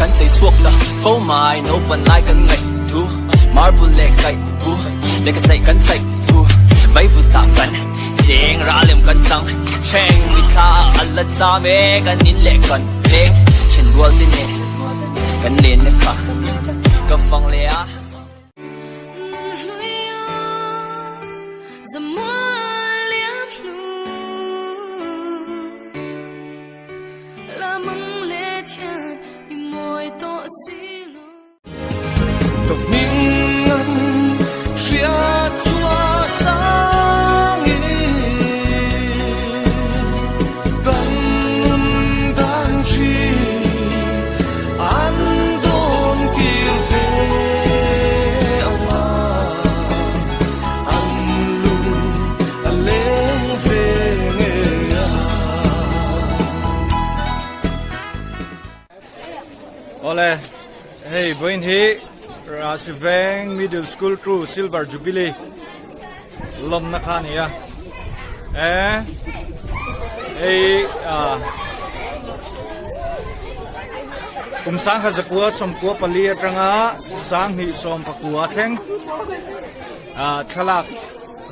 Kan sei chhuak ta fo mai naupan lai kan ngaih thu Marble leh kaih bu lehkha chaih kan chaih thu Vaivut ah kan cheng ralem kan chang Thleng mithla ah a la cham e kan in leh kan leng Then rual te nen kan len na kha ka fang leh a. Awle, hei vawiin hi Rasiveng Middle School True Silver Jubilee lawmna kha a ni a e hei ah kum sangkhat zakua sawmkua pali atanga sanghnih sawm pakua thleng ah thlalak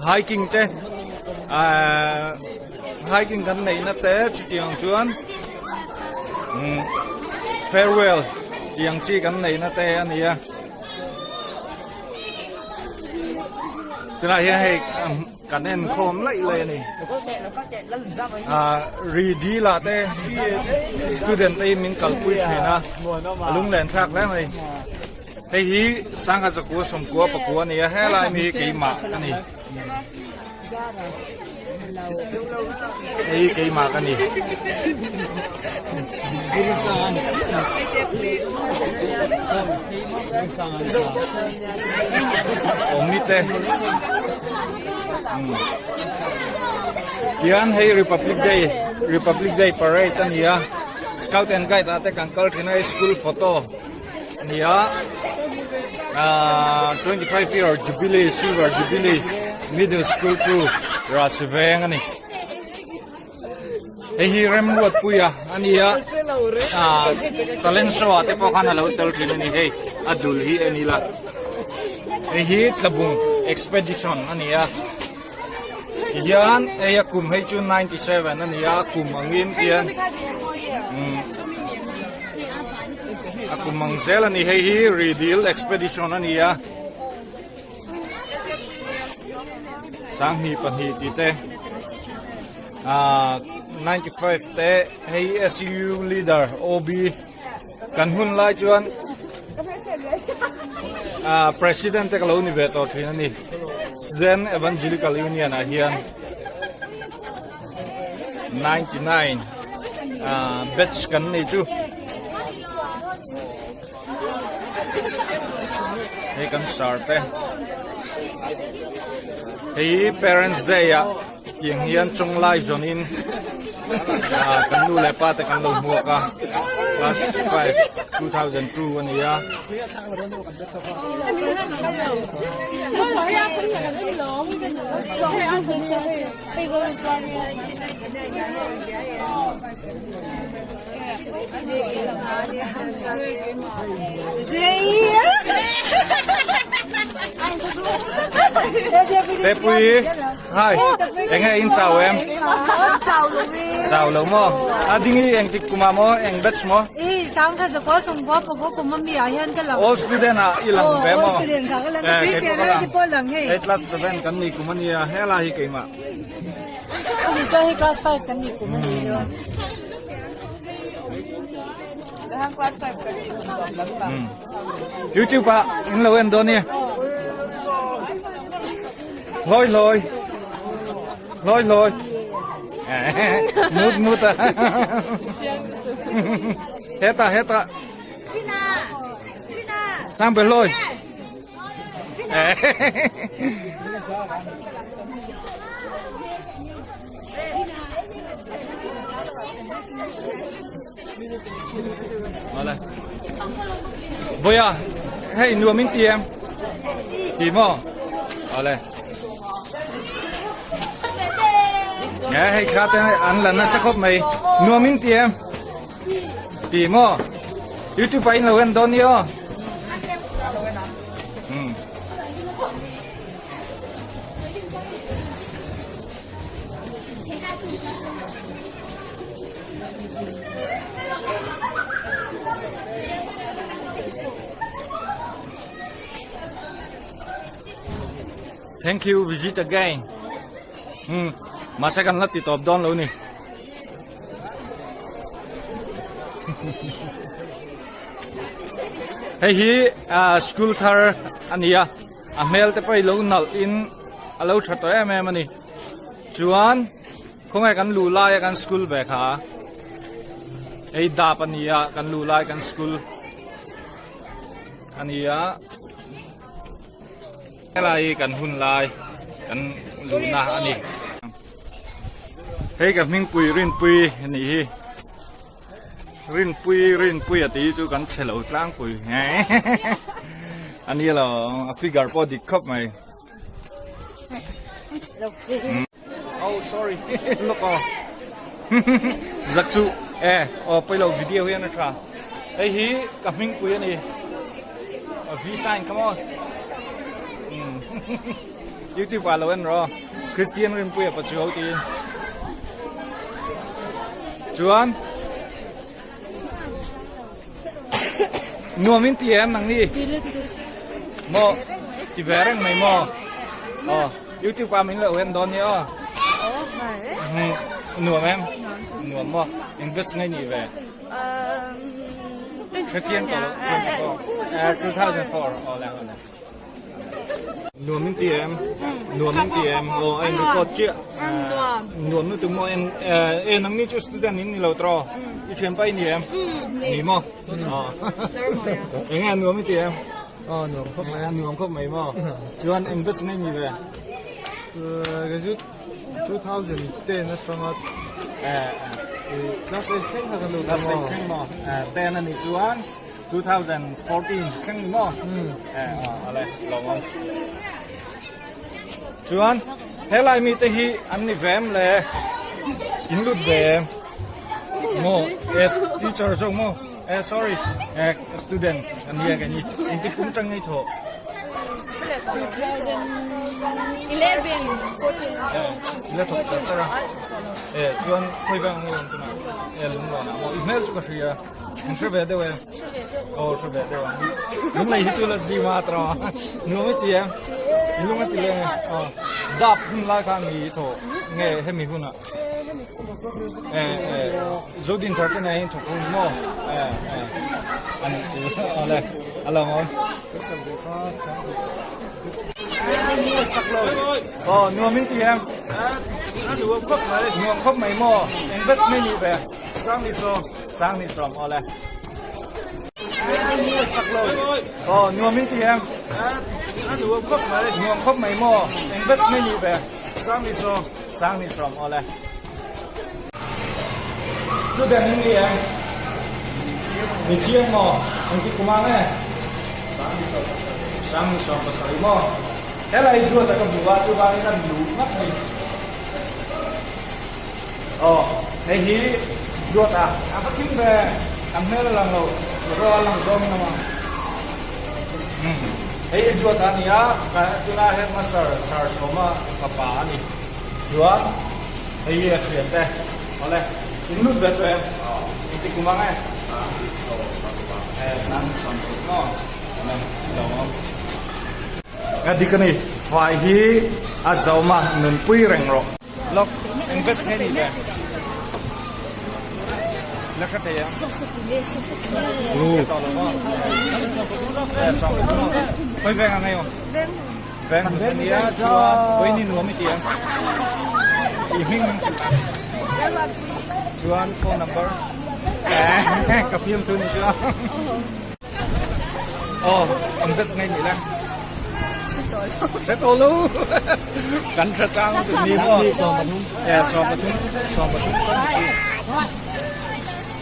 hiking te ah hiking kan neihna te chutiang chuan umm farewell tiang chi kan neihna te a ni a. Tunah hian hei kan en khawm laih laih a ni. Ah ri dil ah te student te hi min kalpui thin a, a lunglen thlak hle mai. Hei hi Sangha Zakua Sawmkua Pakua a ni a, helai mi hi keimah a ni. Hei keimah ka ni. Awm ni te. Tian hei Republic Day, Republic Day parade a ni a. Scout and Guide ah te kan kal thin a, school photo a ni a. Ah 25 year jubilee, silver jubilee middle school chu Rasiveng a ni. Hei hi Remruatpuia a ni a, ah talent show ah te pawh khan a lo tel thin a ni hei, a dul hi en ila. Hei hi Tlabung expedition a ni a, tihian hei a kum hei chu 97 a ni a, kum angin tihian umm a kum ang zel a ni hei hi Rihdil expedition a ni a. 2002 tih te ah 95 te hei SU leader OB kan hun lai chuan ah president te ka lo ni ve tawh thin a ni Student Evangelical Union ah hian 99 ah batch kan nei chu. Hei kan sar te hei parents day ah tiang hian chung lai zawn in ah kan nu leh pa te kan lo hmuak a class 5 2002 a ni a. Tepui hai eng nge in chau em chau lo maw a ding i eng tik kuma maw eng batch maw I sang kha zakwa sawmkua pakua kum ami ah hian ka lang all student ah i lang ve maw all student ah ka lang ka tui chian lai te pawh lang hei hei class 7 kan ni kum ania helai hi keimah Ani chuan hei class 5 kan nih kum ani chu. YouTube ah in lo en dawn ni. Loi loi. Loi loi. Mut mut a. Heta heta. Sang be loi. Vawiah hei nuam in ti em? Ti maw? Awle. Nge hei kha te an la nasa khawp mai. Nuam in ti em? Ti maw? YouTube ah in lo en dawn ni aw. Hmm. Thank you visit again. Hmm. Masa kan la ti tawp dawn lo ni. Hei hi ah, school thar a ni a a hmel te pawh hi lo nalh in a lo tha tawh em em a ni chuan khawnge kan luh lai a kan school ve kha hei dap a ni a kan luh lai kan school a ni a. Helai hi kan hun lai kan luhna a ni. Hei ka hmingpui Rinpui a nih hi. Rinpui Rinpui a tih hi chu kan chhe lo tlangpui. A ni lo a figure pawh dik khawp mai. Oh sorry look aw. Zak chu e aw pawilo video hian a tha. Hei hi ka hmingpui a ni. V sign come on. YouTube ah lo en rawh. Christian Rinpuia Pachuau tiin. Chuan Nuam in ti em nang ni? Maw ti ve reng mai maw? Aw YouTube ah min lo en dawn ni aw. Nuam em? Nuam maw? Invest ngai ni ve? Hrechiang tawh lo. 2004 aw le aw le. Nuam in ti em? Nuam in ti em? Aw a in record chiah. Nuam lutuk maw en e nang ni chu student in ni lo tawh i thian pa i ni em? Ni maw? Aw. Eng nge nuam i ti em? Aw nuam khawp mai. Nuam khawp mai maw? Chuan eng batch nge ni ve? Kei chu 2010 atanga class 8 thleng kha ka lut a Class 8 thleng maw? 10 a nih chuan 2014 thleng ni maw? Eh, aw, ale, lawm awm. Chuan, helai mi te hi an ni ve em le? In lut ve em? Maw, eh, teacher zawk maw? Eh, sorry, eh, student an nia ka ni. In ti kum tang ngei thaw. 2011, 14. Eh, la thawk tar tar a. Eh, chuan, khawi vang nge awm tuna? Eh, lunglawn ah maw? I hmel chu ka hria. An hre ve deuh em? Aw hre ve deuh ang. Lunglei hi chu la zim a tawh a. Nuam i ti em? Lung a ti leng e. Aw dap hun lai khan mi thaw nge hemi hunah. Eh eh Zodin thar te nen hian thawk hun maw? Eh eh a nih chu aw le a lo ngawm. Aw nuam in ti em? Nuam khawp mai. Nuam khawp mai maw? Eng batch mai nih ve? Sangni sawm. Sangni sawm aw le. Aw nuam in ti em? Nuam khawp mai. Nuam khawp mai maw? Eng batch mai nih ve? Sangni sawm. Sangni sawm aw le. Student in ni em? Ni chiang maw? Eng ti kum ang e? Sangni 17 maw? Helai duat a ka hmu a chuvangin a luh ngat ni. Aw, hei hi duat a, a va thing ve, an hmel a lang lo, ro a lang zawng in awm ang. Umm, hei hi duat a ni a, ka tuna headmaster Sir Sawma fapa a ni. Chuan hei hi a thian te, awle, in lut ve tawh em? Engti kum ang e? Eh, 2006 maw? Awle, lo awm. Ka dik a ni, fai hi a zawm a, nunpui reng rawh. Lawk, eng vek nge ni ve? La hre thei ang. Khoi veng ang ayo? Veng veng nia chuan khoi ni nuam i ti ang. I hming hming chuan phone number. Eh, ka film tu ni chuan. Oh, eng vek nge ni le? Hre tawh lo. Kan hre tlang tu ni maw? Eh, 13, 13 kan ni.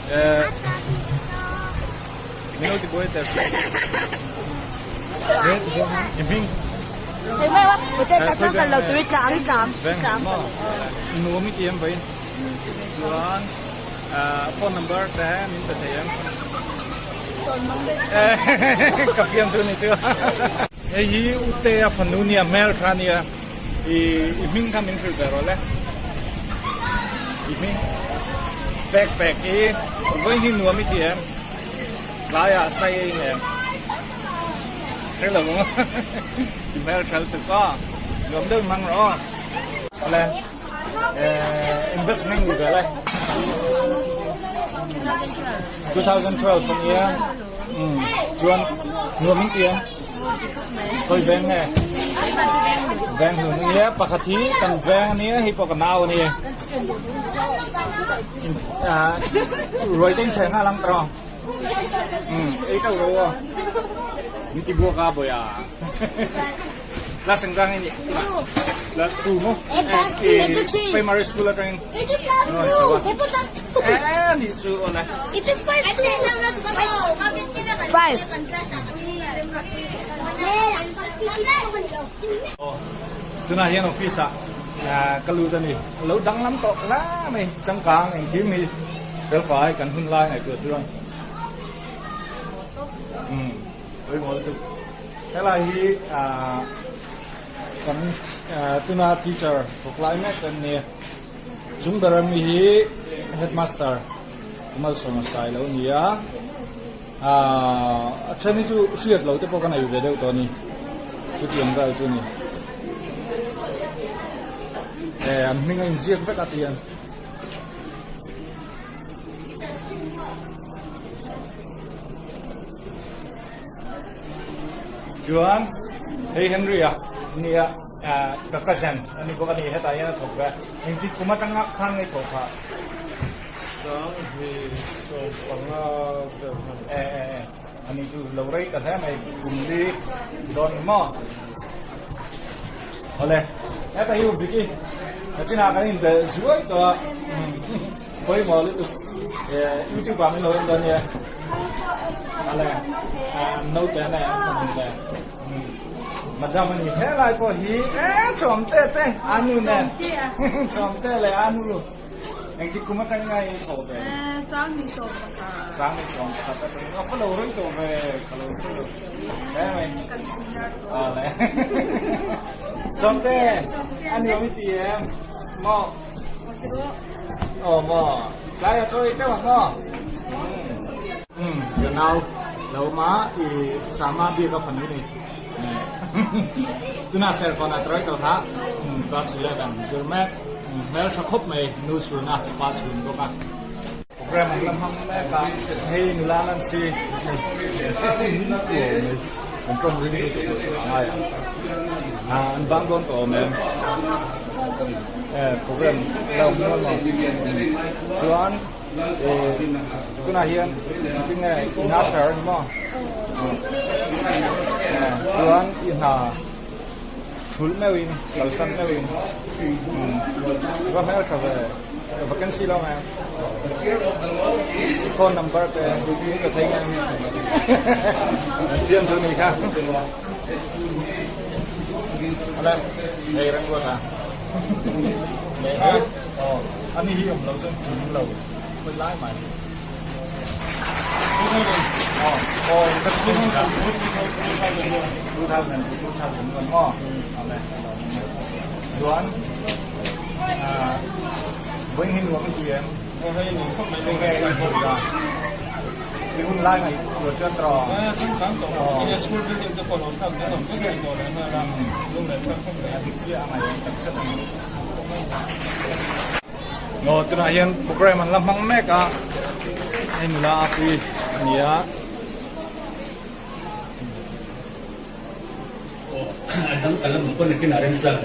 Eh, mino ti buai te. I hming. Nuam i ti em vawiin. Chuan phone number te min pe thei em? Ka fiam chu ni chu. Hei hi Ute a fanu nia hmel tha nia i i hming kha min hrilh ve rawh le. I hming pek pek i vawi hi nuam i ti em? Tlaiah sai a in em? Hre lo ang i hmel tha lutuk a nuam deuh hmang rawh aw. Awle investment ni ve le. 2012 ania chuan nuam in ti em? Khawi veng nge? Veng hlun ania pakhat hi kan veng ania hei pawh ka nau ania. Ruai te in thleng a lang tawh. Ei ka lo a. Min ti buak a bawih a. Class engzang nge ni? Class 2 maw? Primary school atangin. Eh ni chu awle. Five. Tunah hian office ah ka lut a ni. A lo danglam tawh hle mai changkang engkim hi felfai kan hun lai ngaihtuah chuan umm pawimawh lutuk. Helai hi ah kan tuna teacher thawk lai mek kan ni. Chung ber ami hi headmaster Malsawma Sai lo ni a. A then hi chu hriat lo te pawh ka nei ve deuh tawh a ni. Chutiang vel chu a ni. Eh an hming a inziak vek a ti hian. Chuan hei Henry a nia ka cousin a ni bawk a ni hetah hian a thawk ve. Engtik kum atanga khan ngei thawk kha? 2015 vel khan. E e e ani chu lo rei ta hle mai kum li dawn ni maw? Awle heta hi u Vicky ka chinah kan inbe zuai tawh a pawimawh lutuk youtube ah min lo en dawn nia awle naute a nei a fanu le madam a ni helai pawh hi e chawmte te anu nen chawmte leh anu. Engtik kum atang ngai i thawh ve? 21. 21 atang a ka lo rei tawh ve ka lo hre lo hle mai. Kan senior tawh. Ah le. Sawmte a nuam i ti em? Maw? Aw maw. Tlai a chawi deuh ang maw? Umm ka nau lo ma i Sama biak a fanu ni. Tunah Serkawn ah try tawh hlah. Class 11 zir mek. Hmel tha khawp mai nu chhun a pa chhun bawk a. Program an la hmang mek a hei nula an si an tawng ring lutuk lo tur a ngai a an bang dawn tawh awm em program la awm nual maw chuan tunah hian engtin nge in usher a ni maw chuan i hna Thulh meuhin, kalsan meuhin va hmel tha ve, vacancy lo nge phone number te ka thei nge an thiam chu ni kha ale hei reng ruat a leh hei aw ani hi awm lo chuan kim lo khawi lai mai Chuan vawiin hi nuam i ti em? I hun lai ngaih tur chuan tawh. A dik chiah a ngaih tak zet a ni. Aw tunah hian program an la hmang mek a hei nula a pui a ni a. Aw a dang kan la hmu pawn nakinah remchang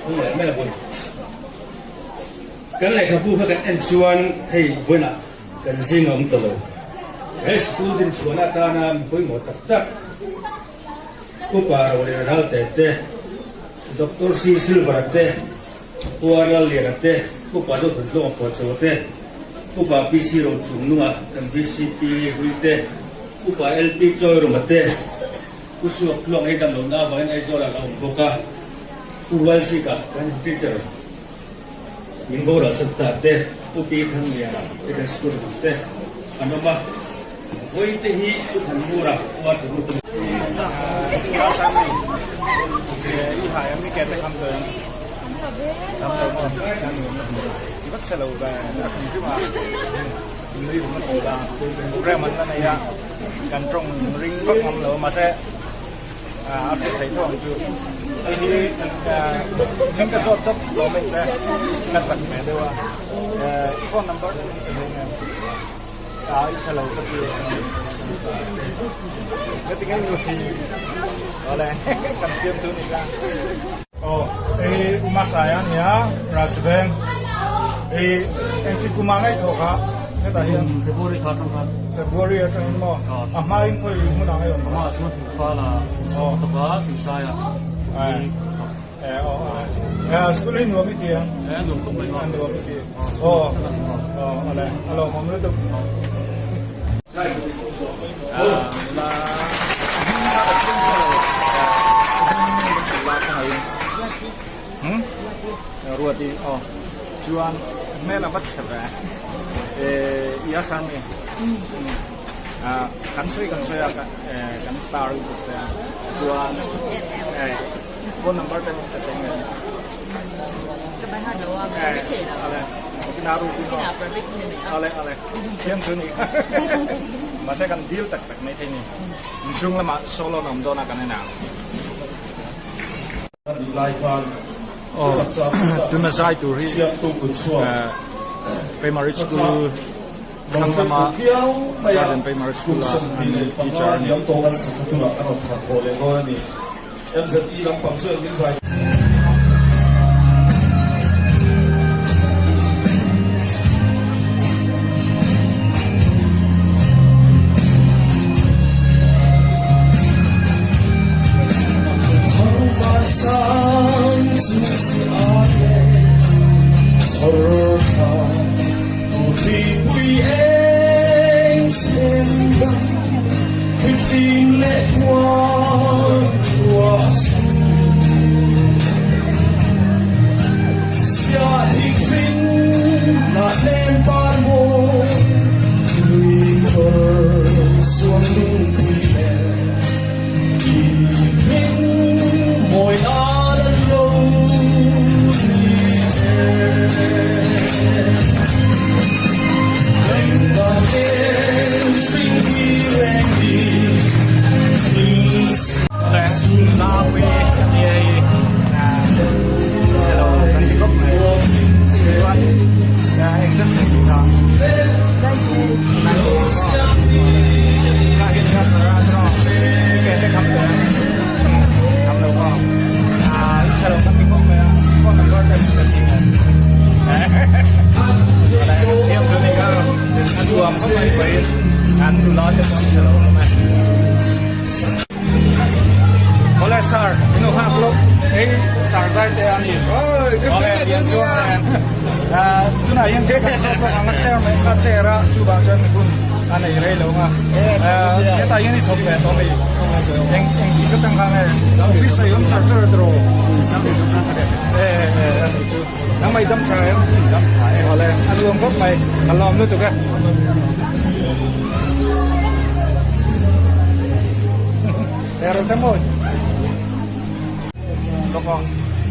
hung leh mai a bun. Kan lehkhabu kha kan en chuan hei vawiinah kan zing a awm ta lo. He school din chhuahna atana mi pawimawh tak tak Upa Rolian Ralte te, Doctor Sir Silver-a te, Pu Lalliana te, Upa Zothantluanga Phuahchaw te, Upa PC Rochungnunga kan vcp hlui te, Upa LP Chawiruma te, Pu Suak Tluang ei dam lohna avangin Aizawlah la awm bawk a, Pu Rualzika kan teacher min boral sat ta te, Pu Pi Thangliana te kan school hmun te an awm a. Vawite hi Pu Thanmura khua thu lut a ni. A hriat theih tho ang chu. Hei hi hming ka zawt tawp lo mai che ka zak ve deuh a. Phone number te min pe thei nge? A i chhe lo ka ti. Ka ti ngei nui. Awle kan fiam tu ni ka. Aw hei Masai a nia Rajveng. Hei engti kuma ngei tho kha hetah hian February thla atang khan. February atangin maw? A hma in khawi hmun ah ngei awm? A hma ah chuan Thingfal ah Thingsawm tawp a Thingsai ah. School hi nuam i ti ang? A nuam khawp mai maw? A nuam i ti. Aw aw ale a lawmawm lutuk. Ruati aw chuan hmel a va chhe ve i a sang ni kan sawi kan sawi a kan star lutuk te a chuan phone number te ka cheng em ale ale thiam chu ni mahse kan deal tak tak mai thei ni inchhung lamah solo an awm dawn a kan en ang. Tuna zai tur hi primary school thlang lama garden primary school a an teacher a ni.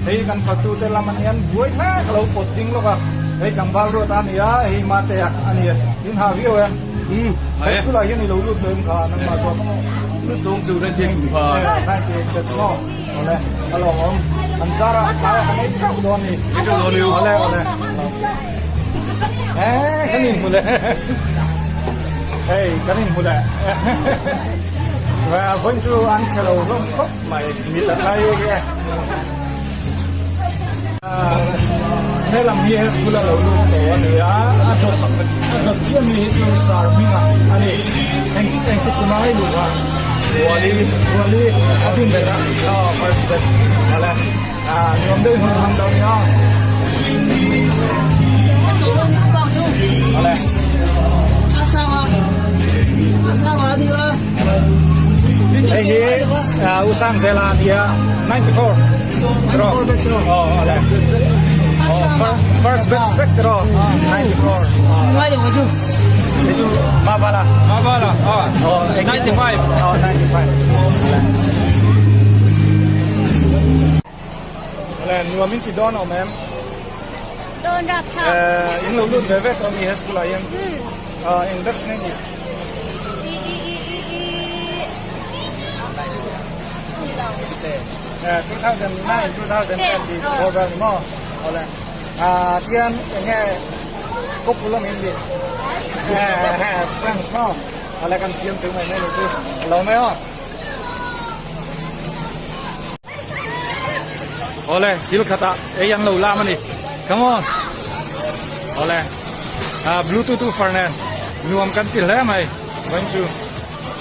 Hei kan fatu te lam anian buai hlek a lo pawt ding lawk a, hei tlangval ruat a ni a, hei mate a ni a, in ha viau e. High school ah hian i lo lut lo em kha nangmah chuan. Lut tawng chu ren thiam kum kha. Nine to maw awle a lawmawm an zar ah tlai ah kan ei teuh dawn ni. Ei teuh dawn ni u. Awle awle. Eh kan inhmu leh. Hei kan inhmu leh. Vawiin chu an chhe lo hlawm khawp mai mit a tlai ek e. He lam hi he school a lo lut tawh a ni a, a dawt a dawt chiah mi hi chu sar hmingah a ni. Eng engtik kum a luh a? Buali Buali a din ber a, aw first batch ale ah nuam deuh hun hmang dawn nia. Ale. Hei hi Usang Zela a nia 94 tiraw aw ale aw first batch vek tiraw 94. Hei chu Mavala. Mavala, aw. 95. Aw, 95. Awle, nuam in ti dawn awm em? Dawn rap thlak. Eh, in lo lut ve ve tawh a mi he school ah hian? Ah, eng batch nge ni? I i i i i. Eh, 2009, 2010 ti khawvel ni maw? Awle. Ah, tian enge kawpul a min ni? Eh, friends maw? Awle kan thiam thei mai mai lo chu. Lo mai aw. Awle, thil khatah ei an lo lam a ni. Come on. Awle, ah, bluetooth woofer nen nuam kan ti hle mai. Vawiin chu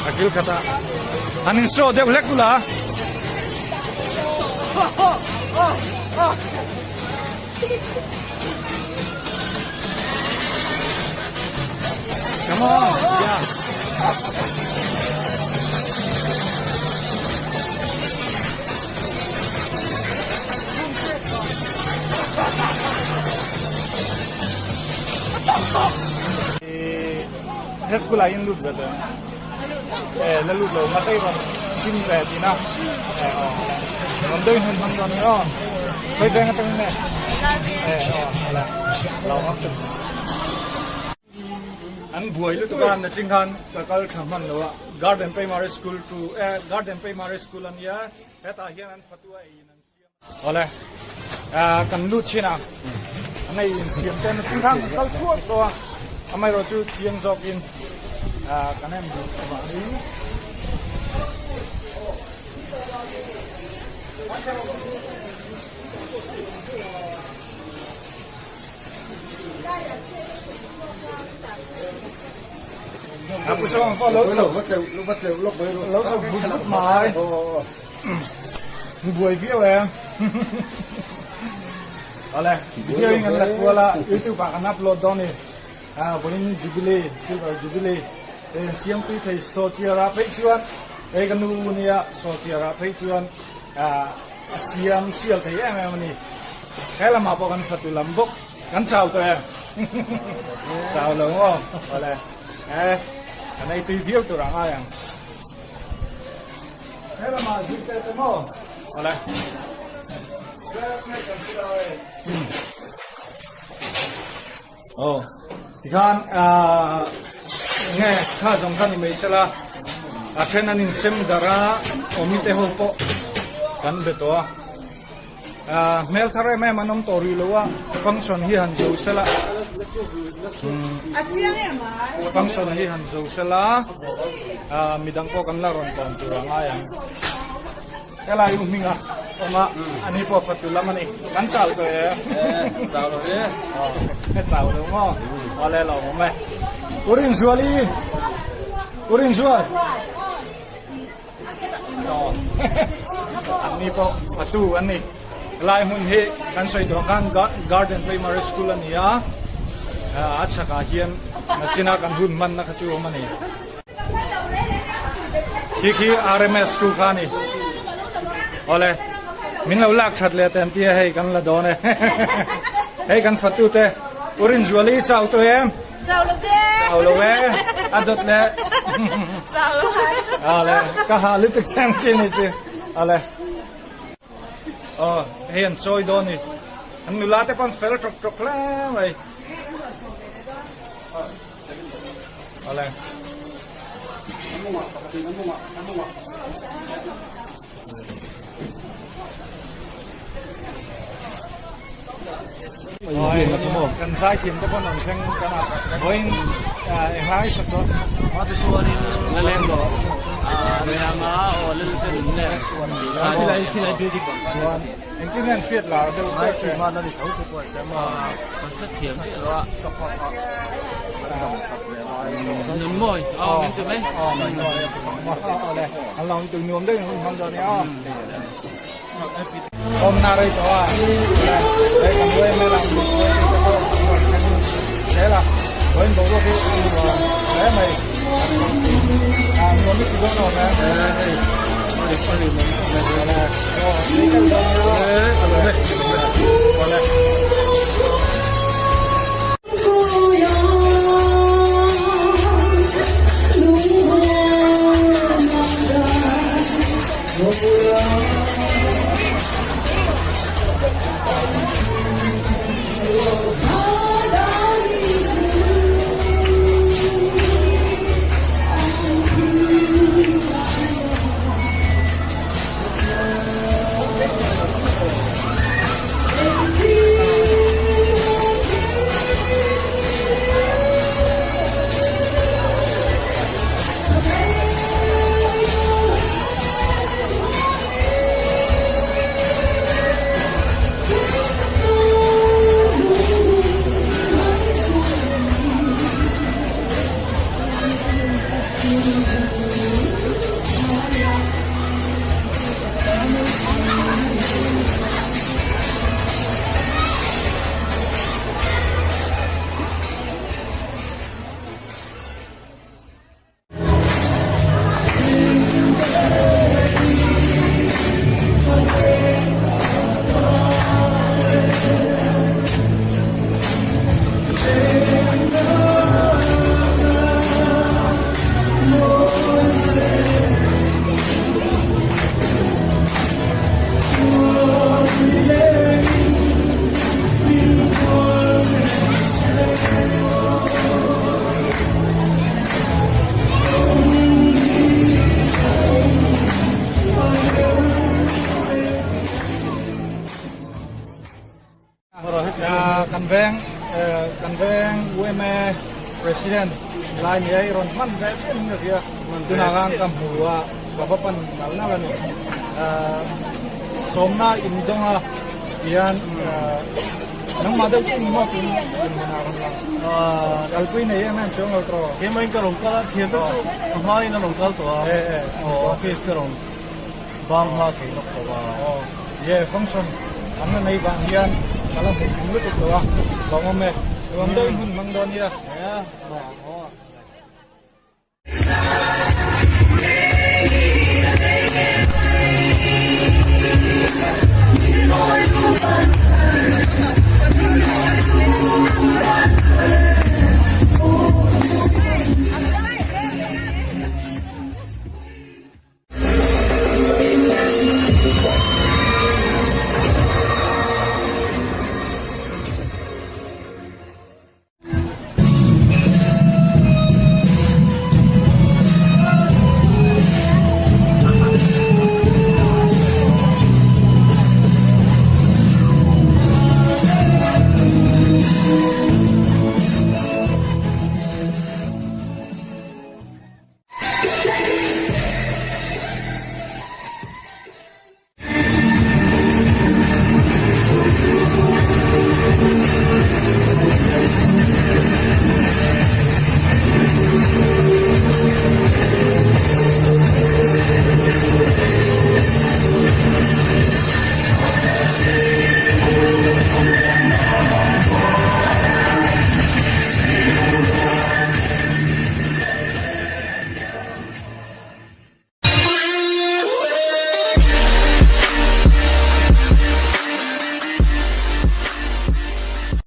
a kil khatah an in show deuh hlek ula. Come on. Yeah. Hezbollah in lut ve te. Eh, la lut lo ma tei ron chim ve ti na. Eh, oh. Ron doi hun hman don ni o. Khoi veng atang ne. Eh, oh, ala. Lo ngam tu. An buai lutuk a na ching khan ka kal tha hman lo a. Garden Primary School to eh Garden Primary School ania hetah hian an fatua ei in an siam. Awle, kan lut chin a, a nei insiam te na ching khan kan kal thuak tawh a, amaherawh chu chiang zawkin kan en duh avangin. Lo chho vut vut mai. Buai viau e. Awle, video in kan la kual a, YouTube ah kan upload dawn ni. Ah, vawiin Jubilee, Silver Jubilee. Hei an siam tui thei Sawchiara phei chuan, hei ka nu u nia Sawchiara phei chuan ah a siam sial thei em em a ni. He lamah pawh kan fatu lam bawk, kan chau tawh em? Chau lo maw? Awle, eh, kan ei tui viau tur a ngai ang. He lamah zir te te maw? Awle. Oh, tikhan nge kha zawng kha ni mai sela a then an insem dar a awmi te ho pawh kan be tawh a hmel thar em em an awm tawh rih lo a function hi han zo sela function hi han zo sela midang pawh kan la rawn tawn tur a ngai ang. Helai u hminga awm a, ani pawh fatu lam a ni. Kan chau tawh e. Chau lo e. He chau lo maw? Awle lo awm e. U Rinzuali. U Rinzual. Anni pawh fatu an ni. Helai hmun hi kan sawi tawh khan Garden Primary School a ni a. A chhakah hian nachina kan hun hmanna kha chu awm a ni. Khi khi RMS tu kha ni. Awle. Min lo lak that leh ten tia hei kan la dawn e. Hei kan fatu te. Urin Zuali chau tu em? Chau lo te. Chau lo e. A dot le. Chau lo hai. Awle. Ka ha lutuk chang chi ni chi. Awle. Aw hei an chawi dawn ni. An nula te pawn fel ṭawk ṭawk hle mai. Awle. Kan zaithiam te pawn an thleng kan a vawiin englai sak dawn. Mate chuanin laleng do Rianga aw lalten le thilai thilai beauty Chuan engtin nge an hriat lar deuh deuh che. Kan hrethiam chiah lo a. Nun mawi aw min ti mai. Aw nun mawi awle an lo tui nuam deuh in hun hmang dawn nia aw. Awm na rei tawh a hei kan uai mai lang uai te pawh an rawn thleng zel a vawiin boruak hi a nuam hle mai a nuam i ti dawn awm e. Kan veng kan veng UMA President lai ni ai rawn hman ve chiah in ka hria tunah khan ka hmu a ka va pan nal nal a ni sawmna in dawng a tihian nangmah deuh chiah ni maw tun hmunah rawn lang kalpui nei em em chuang lo tawh Keimah in ka rawn kal a thian te chu a hma in a rawn kal tawh a office ka rawn bang hma thei lawk tawh a. Ye function an la nei vang hian ka la hmuh kim lutuk lo a, lawmawm e, nuam deuhin hun hmang dawn nia.